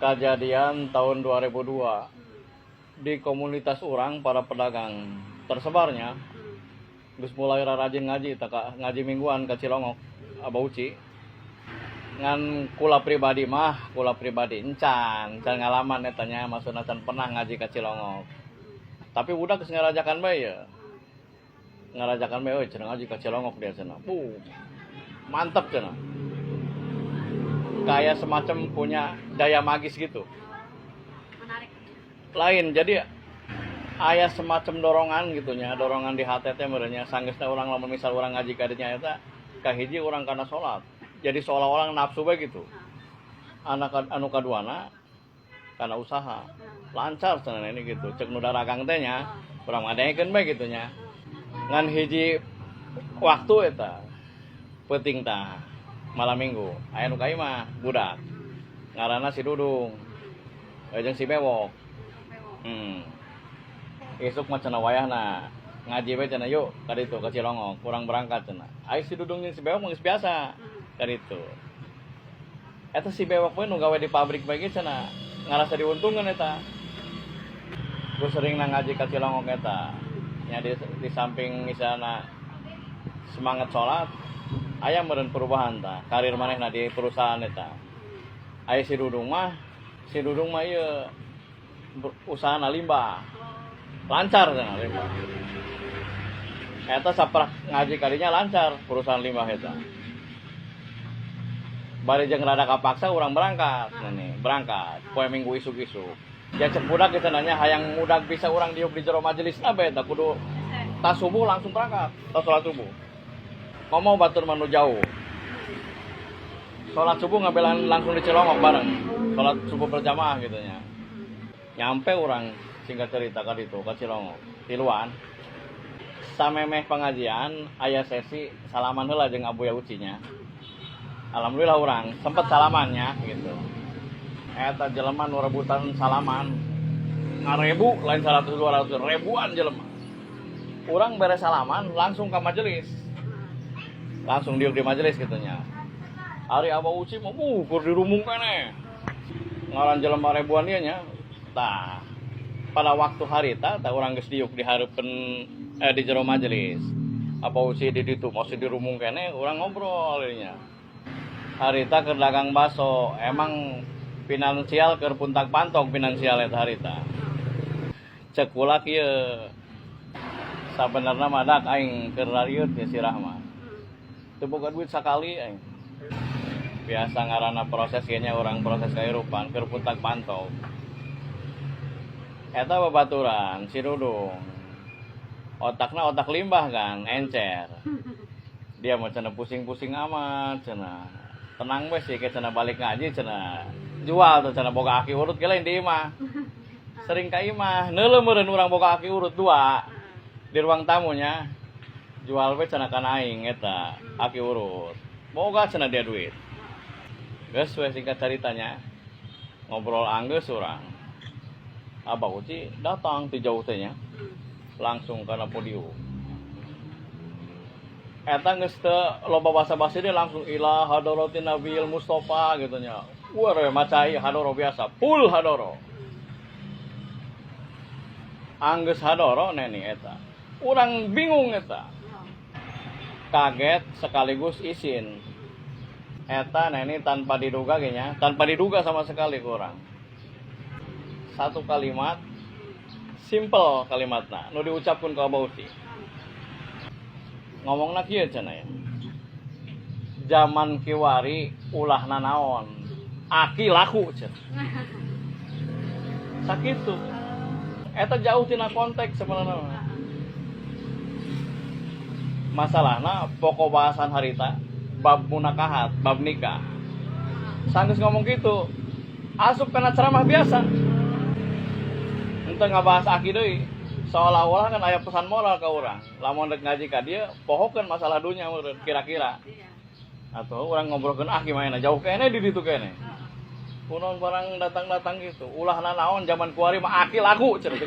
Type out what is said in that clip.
Kejadian tahun 2002 di komunitas urang, para pedagang tersebarnya, geus mulai rarajin ngaji tah, ngaji mingguan ke Cilongok Abah Uci. Ngan kula pribadi mah, kula pribadi encan can ngalaman eta nya, maksudna can pernah ngaji ke Cilongok, tapi udah geus ngarajakan bae ya, ngarajakan bae, "Euy, cenah, ngaji ke Cilongok dia," cenah. Bu, mantep cenah, kayak semacam punya daya magis gitu. Menarik. Lain, jadi aya semacam dorongan gitu nya, dorongan di hati teh meureun nya. Sanggeusna urang, lamun misal urang ngaji ka dinya eta, kahiji urang kana salat, jadi seolah-olah nafsu bae gitu. Anak anu kaduana kana usaha lancar cenah ini gitu, cek nu dagang teh nya, urang ngadengekeun bae gitu nya. Ngan hiji waktu eta penting tah, malam Minggu aya nu ka imah budak ngaranna si Dudung jeung si Bewok. Isuk mah cenah wayahna ngaji we cenah, yuk ka ditu ka Cilongok, kurang berangkat cenah. Ai si Dudung jeung si Bewok mah geus biasa ka ditu. Eta si Bewok we nu gawe di pabrik bae ge cenah ngarasa diuntungkeun eta. Gue sering na ngaji ka Cilongok eta. Nya di samping misalna semangat sholat, aya meureun perubahan tah karir manehna di perusahaan eta. Aya si Dudung mah, si Dudung mah ieu usahana limbah. Lancar cenah limbah. Eta saprak ngaji kadinya lancar perusahaan limbah eta. Bari jeung rada kapaksa urang berangkat, nah nih, berangkat poe Minggu isuk-isuk. Ya cek budak kita nanya, hayang mudak bisa urang diuk di jero majelis na eta kudu tas subuh langsung berangkat, tas sholat subuh. Ngomong batur mah nu jauh. Sholat subuh ngabelan langsung di Cilongok bareng. Sholat subuh berjamaah gitu nya. Nyampe urang, singkat cerita, ka ditu ka Cilongok. Tiluan. Samemeh pengajian aya sesi salaman heula jeung Abuya Ucinya. Alhamdulillah urang sempet salamannya gitu. Eta jelema nu rebutan salaman ngarebu, lain 100 200, ribuan jelema. Urang beres salaman langsung ke majelis. Langsung diuk di majelis gitu nya. Ari Abah Uci mah keur dirumung keneh. Ngaran jelema ribuan ieu nya. Tah, pada waktu harita tah urang geus diuk di hareupeun, di jero majelis. Abah Uci di ditu masih dirumung keneh, urang ngobrol nya. Harita keur dagang baso, emang finansial keur puntak pantok finansial eta harita. Cek kula kieu, sabenerna mah dak aing keur rariut ya sirah mah. Teu boga duit sakali aing. Biasa ngaranna proses kayaknya orang proses kehidupan keur puntak pantok. Eta babaturan si Dudung. Otakna otak limbah kan, encer. Dia mau cenah pusing-pusing amat cenah. Tenang we sih kayak cenah, balik ngaji cenah. Jual tuh cenah, boga aki urut ge lain di imah. Sering ka imah, neuleuh meureun urang boga aki urut dua di ruang tamunya. Jual we cenah kana aing eta aki urut. Boga cenah dia duit. Geus we, singkat ceritanya ngobrol anggeus urang. Abah Uci datang ti jauh teh nya. Langsung kana podium. Eta geus teu loba basa-basi, dia langsung ila hadorotin Nabil Mustafa gitu nya. Wah, maca hadoro biasa, full hadoro. Anggeus hadoro neni eta. Urang bingung eta. Kaget sekaligus isin. Eta neni tanpa diduga kayaknya, tanpa diduga sama sekali kurang. Satu kalimat, simple kalimatna, nu diucapkeun ku Abah Uci. Ngomongna kieu cenah ya. Zaman kiwari ulah nanaon, aki laku cenah. Sakitu. Eta jauh tina konteks sebenarnya. Masalahna pokok bahasan harita bab munakahat, bab nikah. Sanggeus ngomong gitu, asup kana ceramah biasa. Ente ngabahas aki deui. Seolah-olah kan aya pesan moral ke urang. Lamun rek ngaji ka dieu, pohokeun masalah dunya meureun kira-kira. Atau urang ngobrolkeun aki mah jauh keneh di ditu keneh. Kunaon barang datang-datang gitu. Ulah nanaon zaman kuari mah aki laku cenah.